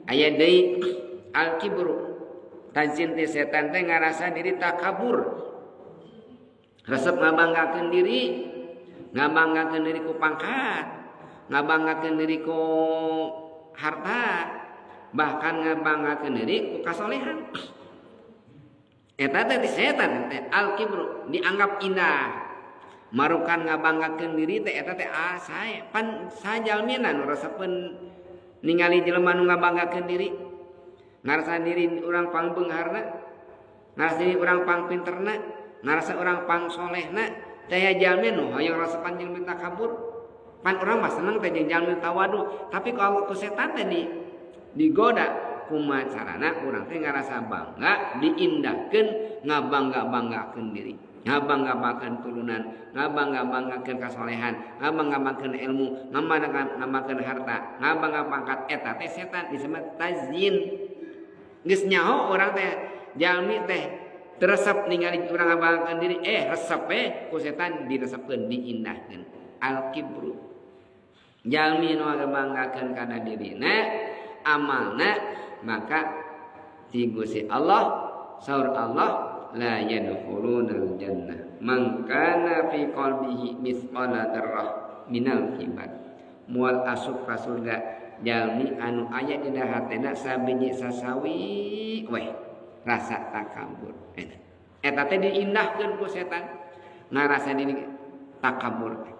Aya deui al kibru, tazyin ti setan teh ngarasa diri takabur, resep ngabanggakeun diri, ngabanggakeun diri ku pangkat, ngabanggakeun diri ku harta, bahkan ngabanggakeun diri ku kasolehan. Eta teh ti setan teh al kibru, dianggap indah. Marukan ngabanggakeun diri teh eta teh ah sae pan sajalmina nu resepeun ningali jelema nu ngabanggakeun diri, ngarasa diri urang pangbeungharna, ngarasa diri urang pangpinterna, ngarasa urang pangsolehna teh. Jalmi nu hoyong resepan jeung takabur, pan urang mah seneng teh jeung jalmi tawadu, tapi kalau ku setan teh di digoda kumaha carana urang teh ngarasa bangga, diindahkeun, ngabangga-banggakeun diri, ngabangga-banggakeun turunan, ngabangga-banggakeun kasolehan, ngabangga-banggakeun ilmu, ngabangga-banggakeun harta, ngabangga pangkat. Eta teh setan disebut tazyin. Geus nyaho urang teh jalmi teh teresep ningali urang ngabanggakeun diri, resep ku setan diresepkeun, diindahkeun al kibru. Jalmi nu ngabanggakeun kana dirina, amalna, maka ti Gusti Allah, saur Allah, la yadkhulunal jannah man kana fi qalbihi mithqala dzarrah minal kibar. Moal asup ka surga jalmi anu aya dina hatena sabiji sasawi weh rasa takabur. Eta teh diindahkeun ku setan ngarasa diri takabur.